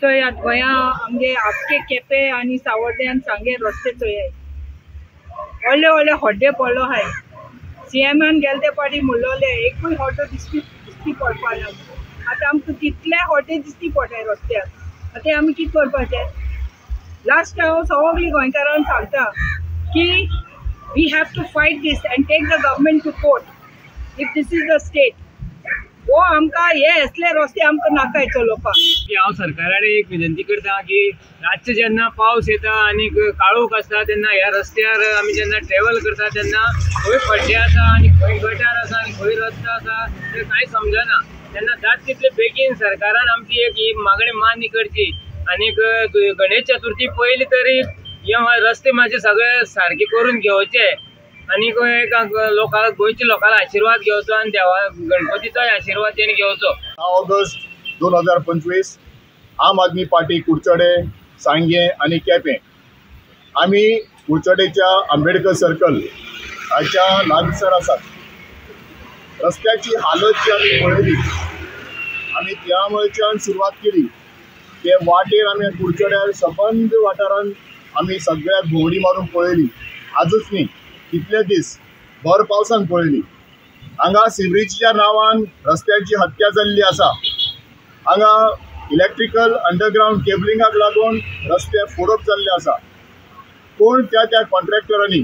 चोयात गोंया आमगे आख्खे केपें आनी सावर्डे आनी सांगे रस्ते चोयात, व्हडले व्हडले हड्डे पडलो आहाय. सीएमान गेले ते पाटी म्हणलोले एकूय हड्डो दिसती दिसती पडपा ना. आतां आमकां कितले हड्डे दिसती पडटाय रस्त्यार. आतां आमी कितें करपाचें? लास्ट हांव सगळीं गोंयकारांक सांगता की we have to fight this and take the government to court if this is the state. वो आमकां हे असले रस्ते आमकां नाकाय चलोवपाक. की हांव सरकारा कडेन एक विनंती करता की रातचे जेन्ना पावस येता आनी काळोख आसता तेन्ना ह्या रस्त्यार आमी जेन्ना ट्रॅवल करता तेन्ना खंय खड्डे आसा आनी खंय गटार आसा आनी खंय रस्तो आसा तें कांय समजना. तेन्ना जाता तितले बेगीन सरकारान आमची एक ही मागणी मान्य करची आनी गणेश चतुर्थी पयली तरी हे रस्ते मातशे सगळे सारके करून घेवचे आनी एक लोकांक गोंयच्या लोकांक आशिर्वाद घेवचो आनी देवा गणपतीचोय आशिर्वाद तेणी घेवचो. 9 ऑगस्ट 2025 आम आदमी पार्टी कुडचडे, सांगें आनी केपें आमी कुडचडेच्या आंबेडकर सर्कल हाच्या लागसार आसात. रस्त्याची हालत जी आमी पळयली, आमी त्या मळच्यान सुरवात केली ते वाटेर आमी कुडचड्यार सबंद वाठारान आमी सगळ्याक भोंवडी मारून पळयली. आजूच न्ही, कितले दीस भर पावसान पळयली. हांगा सिवरेजीच्या नांवान रस्त्यांची हत्या जाल्ली आसा. हांगा इलेक्ट्रिकल अंडरग्रावंड केबलिंगाक लागून रस्ते फोडप जाल्ले आसा. कोण त्या त्या कॉन्ट्रॅक्टरांनी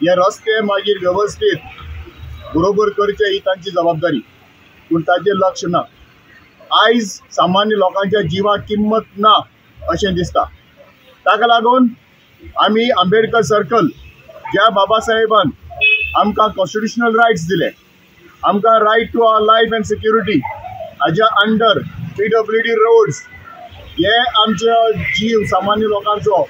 हे रस्ते मागीर वेवस्थीत बरोबर करचे ही तांची जबाबदारी, पूण ताचेर लक्ष ना. आयज सामान्य लोकांच्या जिवाक किंमत ना अशें दिसता. ताका लागून आमी आंबेडकर सर्कल ज्या बाबासाहेबान आमकां कॉन्स्टिट्युशनल रायट्स दिले, आमकां right to our life and security हाज्या अंडर PWD roads हे आमचे जीव सामान्य लोकांचो